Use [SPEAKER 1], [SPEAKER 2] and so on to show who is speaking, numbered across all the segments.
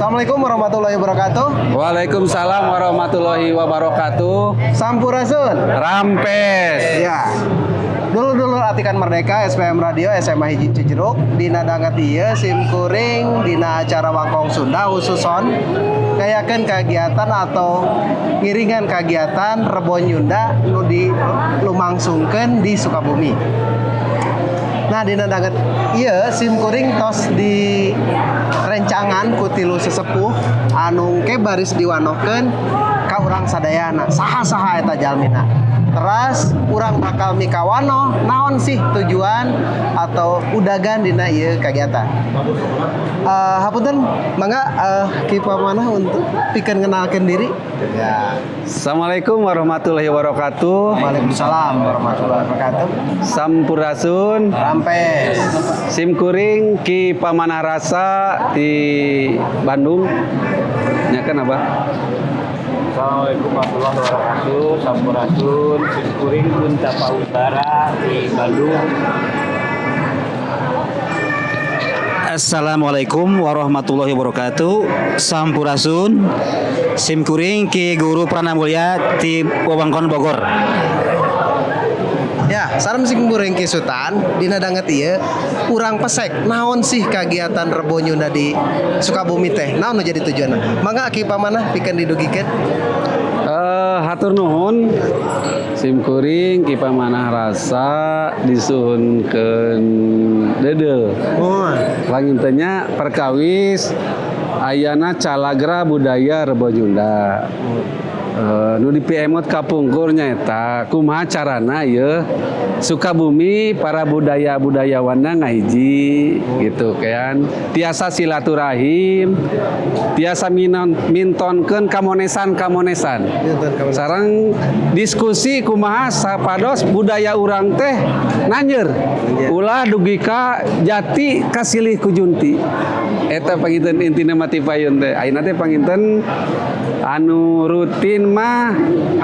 [SPEAKER 1] Assalamualaikum warahmatullahi wabarakatuh.
[SPEAKER 2] Waalaikumsalam warahmatullahi wabarakatuh.
[SPEAKER 1] Sampurasun.
[SPEAKER 2] Rampes.
[SPEAKER 1] Ya. Dulur-dulur Atikan Merdeka SPM Radio SMA Hiji Cijeruk, dina danget ieu sim kuring dina acara Wangkong Sunda khususon ngayakeun kegiatan atau ngiringan kegiatan Rebo Nyunda nu dilumangsungkeun di Sukabumi. Nah, dina danget ieu sim kuring tos di rencangan ku tilu sesepuh anu ke baris diwanohkeun ka urang sadayana, saha-saha eta jalmina. Teras urang bakal mikawanoh naon sih tujuan atau udagan dina ieu kegiatan. Hapunten, mangga Ki Pamanah untuk pikeun ngenalkeun diri. Ya.
[SPEAKER 2] Assalamualaikum warahmatullahi wabarakatuh.
[SPEAKER 1] Waalaikumsalam warahmatullahi wabarakatuh.
[SPEAKER 2] Sampurasun.
[SPEAKER 1] Rampes.
[SPEAKER 2] Sim kuring Ki Pamanah Rasa di Bandung. Nya kan, Abah?
[SPEAKER 3] Assalamualaikum warahmatullahi wabarakatuh. Sampurasun. Sim kuring Tapa Utara di Bandung.
[SPEAKER 4] Assalamualaikum warahmatullahi wabarakatuh. Sampurasun. Sim kuring Ki Guru Pranamulya di wewengkon Bogor.
[SPEAKER 1] Ya, sareng sim kuring Ki Sultan, dina danget ieu urang pesek naon sih kegiatan Rebo Nyunda di Sukabumi teh? Naon nu jadi tujuanna? Mangga, Ki Pamanah, pikeun didugikeun.
[SPEAKER 2] Hatur nuhun. Sim kuring Ki Pamanah Rasa disuhunkeun deudeuh.
[SPEAKER 1] Oh.
[SPEAKER 2] Panginten nya perkawis ayana calagra budaya Rebo Nyunda. Nu dipiemut kapungkur nyaeta kumaha carana ieu Sukabumi para budaya budayawanna ngahiji gitu kan, tiasa silaturahim, tiasa mintonkeun kamonesan kamonesan, sareng diskusi kumaha sapados budaya urang teh nanjeur, ulah dugi ka jati kasilih ku junti. Eta panginten intina mah ti payun teh. Ayeuna teh panginten anu rutin mah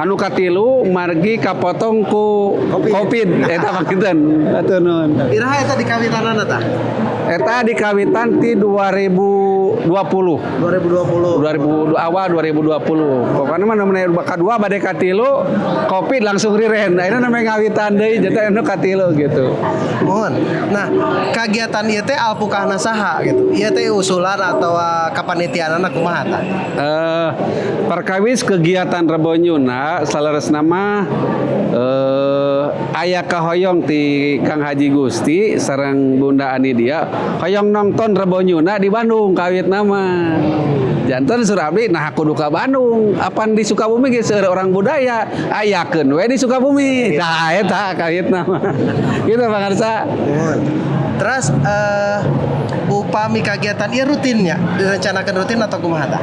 [SPEAKER 2] anu katilu, margi kapotong ku Covid. Eta panginten, hatur nuhun.
[SPEAKER 1] Iraha eta dikawitanana tah?
[SPEAKER 2] Eta dikawitan ti 2020.
[SPEAKER 1] 2020.
[SPEAKER 2] 2000 awal 2020 pokoknya mah namanya kadua bade katilu, Covid langsung riren. Ayeuna namanya ngawitan deui, jadi anu katilu gitu.
[SPEAKER 1] Mohon. Nah, kegiatan ieu teh alpukahna saha gitu? Ieu teh usulan atau kapanitiaanna kumaha tah?
[SPEAKER 2] Perkawis kegiatan Rebo Nyunda saleresna mah aya kahoyong ti Kang Haji Gusti sareng Bunda Anidia, hoyong nonton Rebo Nyunda di Bandung kawit nama. Janten saur abdi, nah, kudu ka Bandung, apan di Sukabumi geus seueur orang budaya, ayakeun we di Sukabumi. Nah, eta kawit nama gitu, Bang Arsa.
[SPEAKER 1] Mohon. Terus upami kegiatan ieu rutinnya direncanakan rutin atau kumaha tah?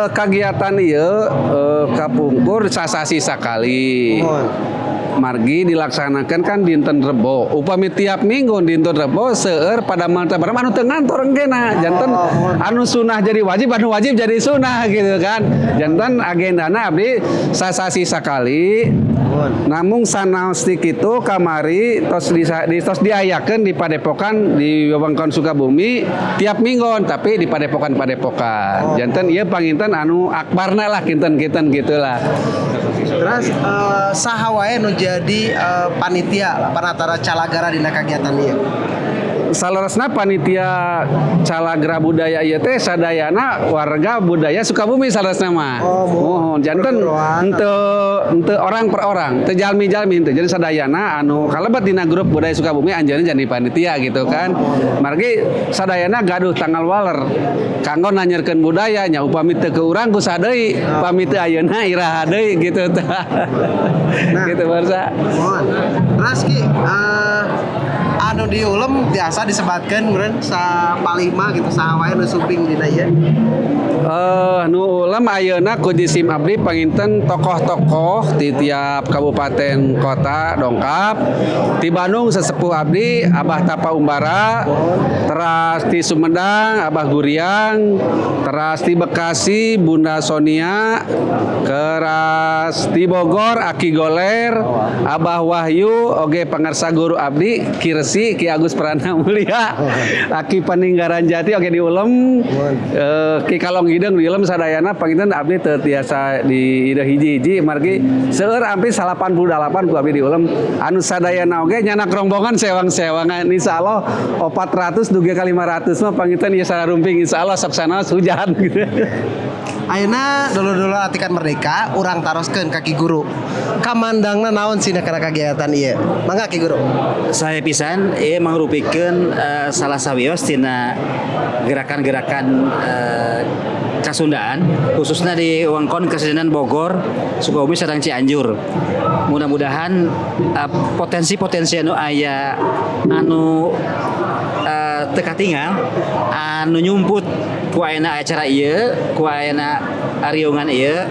[SPEAKER 2] Kegiatan ieu kapungkur sasasi sakali.
[SPEAKER 1] Mohon.
[SPEAKER 2] Margi dilaksanakan kan dinten Rebo. Upami tiap minggu dinten Rebo, seueur pada mata anu teu ngantor engkena. Janten
[SPEAKER 1] Oh, mohon.
[SPEAKER 2] Anu sunah jadi wajib, anu wajib jadi sunah gitu kan. Janten agendana abdi sasasi sakali.
[SPEAKER 1] Mohon.
[SPEAKER 2] Namun sanaos ti kitu kamari tos diayakeun di padepokan di wewengkon Sukabumi tiap minggon, tapi di padepokan-padepokan.
[SPEAKER 1] Oh.
[SPEAKER 2] Janten ieu panginten anu akbarna lah, kinten-kinten gitulah.
[SPEAKER 1] Terus saha wae nu jadi panitia lah, panatara calagara dina kegiatan ieu?
[SPEAKER 2] Saleresna panitia calagra budaya ieu teh sadayana warga budaya Sukabumi saleresna mah.
[SPEAKER 1] Oh,
[SPEAKER 2] Mohon janten
[SPEAKER 1] perguruan.
[SPEAKER 2] Henteu henteu orang per orang, teu jalmi-jalmi henteu. Jadi sadayana anu kalebet dina grup budaya Sukabumi anjeunna jadi panitia gitu kan. Margi sadayana gaduh tanggal waler kanggo nanyeurkeun budaya nya, upami teu ke urang ku saha deui, upami teu ayeuna iraha deui gitu tah.
[SPEAKER 1] Nah.
[SPEAKER 2] Gitu barsa.
[SPEAKER 1] Mohon. Terus Ki, anu diulem biasa disebatkeun meureun sapalima gitu, saha wae nu sumping dina ieu?
[SPEAKER 2] Nu ulem ayeuna ku jisim abdi panginten tokoh-tokoh di tiap kabupaten kota dongkap. Di Bandung sesepuh abdi Abah Tapa Umbara, teras di Sumedang Abah Guriang, teras di Bekasi Bunda Sonia, keras di Bogor Aki Goler, Abah Wahyu, oge pangarsa guru abdi Kirsi. Jati, Ki Agus Prana Mulia, Aki Paninggaran Jati oge diulem, Ki Kalong Hideung diulem sadayana. Panginten abdi teu tiasa di ide hiji-hiji margi seueur, ampir 88 ku abdi diulem, anu sadayana oge nyanak rombongan sewang-sewangan, insyaallah 400 dugi ka 500 mah panginten ieu sararumping, insyaallah sok sanaos hujan gitu.
[SPEAKER 1] Ayeuna dulur-dulur Atikan Merdeka, urang taroskeun ka Ki Guru. Kamandangna naon sih kana kagiatan ieu? Mangga, Ki Guru.
[SPEAKER 4] Sae pisan, ieu mangrupikeun salah sawios tina gerakan-gerakan Kasundaan, khususnya di wewengkon Kesenian Bogor, Sukabumi sareng Cianjur. Mudah-mudahan potensi-potensi anu aya, anu teu katingal, anu nyumput ku ayana acara ieu, ku ayana riungan ieu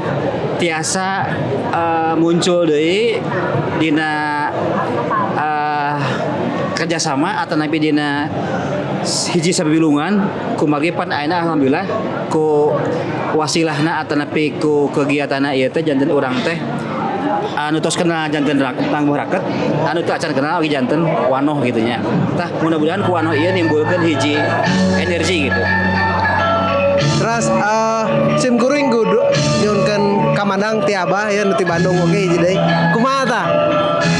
[SPEAKER 4] tiasa muncul deui dina kerjasama atau napi dina hiji sabilungan. Kumargi pan ayeuna alhamdulillah ku wasilahna atau napi ku kegiatanna ieu teh janten urang teh anu tos kenal janten tangguh raket, anu teu acan kenal oge janten wanoh gitu nya. Tah, mudah-mudahan ku wanoh ieu nimbulkeun hiji energi gitu.
[SPEAKER 1] Terus sim kuring kudu nyuhunkeun kamandang ti Abah ya, nu ti Bandung oge hiji deui. Kumaha tah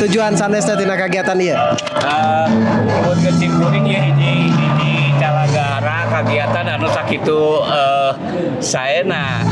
[SPEAKER 1] tujuan sanesna tina kagiatan ieu?
[SPEAKER 3] Nyebutkeun sim kuring ya, hiji hiji calagara kegiatan anu sakitu saena,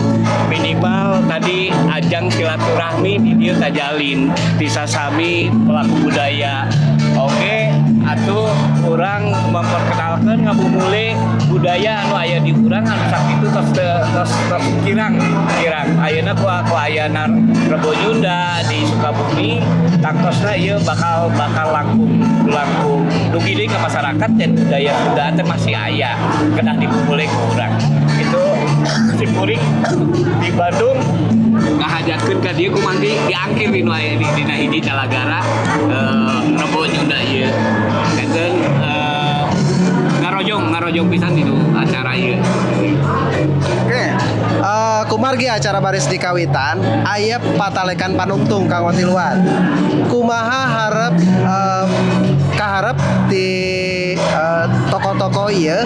[SPEAKER 3] minimal tadi ajang silaturahmi di dieu kajalin di sasami pelaku budaya. Oke atuh, urang memperkenalkan, ngabumule budaya anu aya di urang anu sakitu tos tos tos kirang kirang. Ayeuna ku ayana Rebo Nyunda di Sukabumi, tangtosna ieu bakal bakal langkung langkung dugi deui ka masyarakat dan budaya Sunda teh masih aya, kedah dibumule ku urang. Itu sim kuring di Bandung ngahajatkeun ka dieu kumargi diangkir di nu aya di dina hiji calagara Rebo Nyunda ieu. Janten ngarojong ngarojong pisan di nu acara ieu.
[SPEAKER 1] Oke. Kumargi acara baris di kawitan aya patalekan panungtung kanggo tiluan. Kumaha harap kaharep di tokoh-tokoh ieu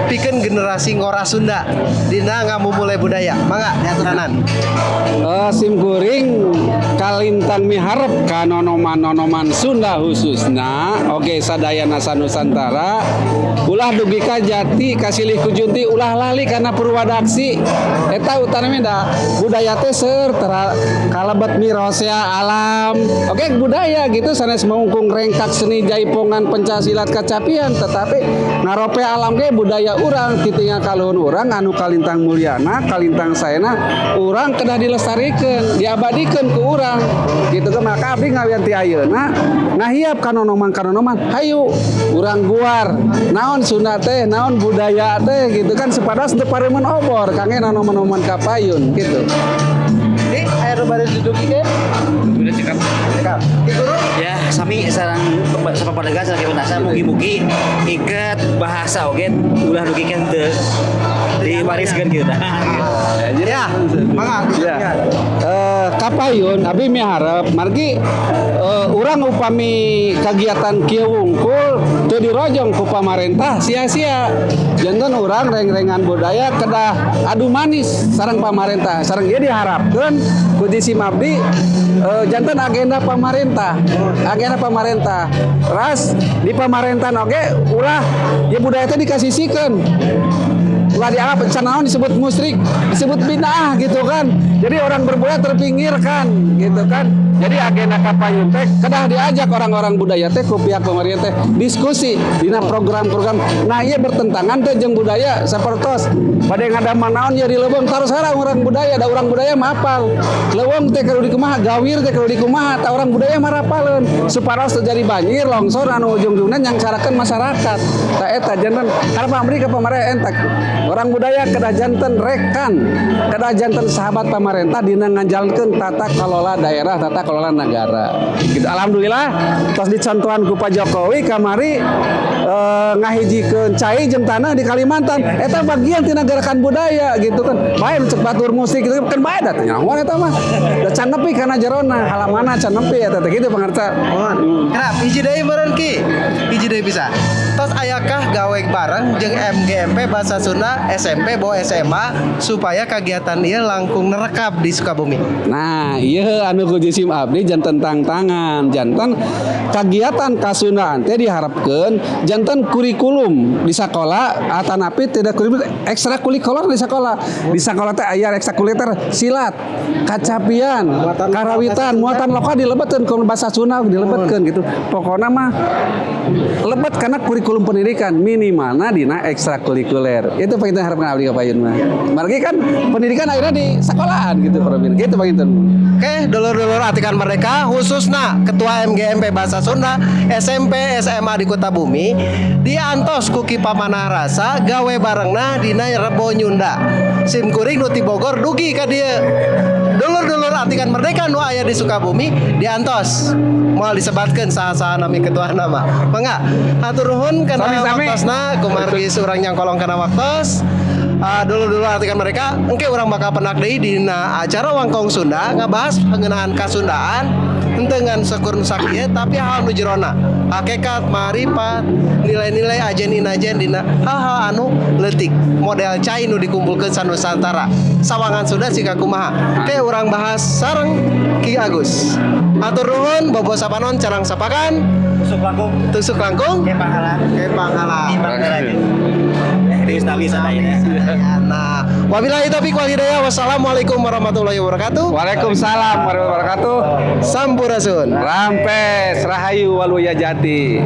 [SPEAKER 1] pikeun generasi ngora Sunda dina ngamumule budaya? Mangga diaturanan.
[SPEAKER 2] Sim kuring kalintang miharep ka nonoman-nonoman Sunda, khususna oge sadayana sanusantara, ulah dugi ka jati kasilih ku junti, ulah lali kana purwadaksi eta utamina. Da budaya teh seur kalebet mirosea alam oke budaya gitu, sanes maungkung rengkak seni jaipongan, pencak silat, kacapian, tetapi ngarope alam ge budaya urang, titinggal kaluhur urang anu kalintang mulyana, kalintang saena, urang kedah dilestarikan, diabadikan ke urang gitu kan. Maka abdi ngawian ti ayeuna ngahiap ka nonoman kanonoman, hayu urang guar naon Sunda teh, naon budaya teh gitu kan, supados teu pareumeun obor kangge nonoman-nonoman kapayun gitu.
[SPEAKER 1] Di aya nu bade didugikeun?
[SPEAKER 3] Udah cekap.
[SPEAKER 1] Cekap. Ki Guru?
[SPEAKER 4] Ya, sami sareng sapapadegan sareng Ki, mugi-mugi iket bahasa oge ulah dugi kan teu diwariskeun kieu tah.
[SPEAKER 1] Ya, mangga.
[SPEAKER 2] Ya. Kapayun abi miharep margi urang upami kegiatan kieu wungkul teu dirojong ku pamarentah sia-sia. Janten urang reng-rengan budaya kedah adu manis sareng pamarentah, sareng ieu diharapkeun ku di Simabdi janten agenda pamarentah, agenda pamarentah ras di pamerintahan oge ulah ya budaya teh dikasisikeun, ulah dianggap naon, disebut musyrik, disebut bid'ah gitu kan. Jadi orang berbudaya terpinggirkan gitu kan. Jadi agenda kapayun teh kedah diajak orang-orang budaya teh ku pihak pemerintah teh, diskusi dina program-program. Nah, iya bertentangan teh jeung budaya, sapertos bade ngadamel naon ya di leuweung, taros heula orang budaya, da orang budaya mah apal leuweung teh kudu dikumaha, gawir teh kudu dikumaha. Tah, orang budaya mah rapaleun supados terjadi banjir longsor anu ujung-ujungna nyangsarakeun masyarakat. Tah, eta janten harapan abdi ka pamarentah entak. Orang budaya kedah janten rekan, kedah janten sahabat pemerintah dina ngajalankeun tata kelola daerah, tata kelola negara. Gitu. Alhamdulillah tos dicontohan ku Pak Jokowi kamari ngahijikeun cai jeung tanah di Kalimantan. Eta bagian tina gerakan budaya gitu kan. Bae cek batur musik gitu kan, bae da teh nyahoan eta mah. Da can nepi kana jerona, halamana can nepi eta teh gitu, pangarsa.
[SPEAKER 1] Mohon. Kerap hiji deui meureun, Ki. Hiji deui bisa. Tos ayakah gawe bareng jeung MGMP Bahasa Sunda SMP bawa SMA supaya kegiatan ieu langkung nerekap di Sukabumi?
[SPEAKER 2] Nah, iya, anu ku jisim abdi janten tangtangan, janten kegiatan kasundaan teh diharapkeun janten kurikulum di sekolah atanapi tidak kurikulum, ekstrakurikuler di sekolah. Di sekolah teh aya ekstrakurikuler silat, kacapian,
[SPEAKER 1] Muatan
[SPEAKER 2] karawitan,
[SPEAKER 1] lokal.
[SPEAKER 2] Muatan lokal dilebetkeun ku bahasa Sunda dilebetkeun gitu. Pokoknya mah lebet karena kurikulum pendidikan, minimalna dina ekstrakurikuler. Itu panginten harapkan abdi ka payun mah. Margi kan pendidikan akhirnya di sekolahan gitu, Pak. Gitu panginten.
[SPEAKER 1] Oke, dulur-dulur Atikan Merdeka, khususnya Ketua MGMP Bahasa Sunda SMP SMA di Kota Bumi, diantos ku Ki Pamanah Rasa gawe barengna dina Rebo Nyunda. Sim kuring nu ti Bogor dugi ka dieu. Dulur-dulur Atikan Merdeka nu aya di Sukabumi diantos. Moal disebatkeun saha-saha nami ketua nama. Mangga, hatur nuhun kana
[SPEAKER 2] Sami-sami.
[SPEAKER 1] waktosna, kumargi urang nyangkolong kana waktos. Ah, dulur-dulur Atikan Merdeka, engke urang bakal pendak deui dina acara Wangkong Sunda ngabahas pengenaan kasundaan henteu ngan sakur nu sakieu, tapi hal nu jerona, hakikat, marifat, nilai-nilai ajen inajen dina hal-hal anu leutik model cai nu dikumpulkeun sanusantara sawangan Sunda siga kumaha ke urang bahas sareng Ki Agus. Atur nuhun, bobo sapanon, carang sapakan,
[SPEAKER 4] Tusuk langkung.
[SPEAKER 1] Tusuk langkung.
[SPEAKER 4] Ke panghalang.
[SPEAKER 1] Ke panghalang.
[SPEAKER 4] Timbang lagi. Terus tawi sadayana.
[SPEAKER 1] Nah, wabillahi taufiq wal hidayah. Wassalamualaikum warahmatullahi wabarakatuh.
[SPEAKER 2] Waalaikumsalam warahmatullahi wabarakatuh.
[SPEAKER 1] Sampurasun.
[SPEAKER 2] Rampes, rahayu waluya jati.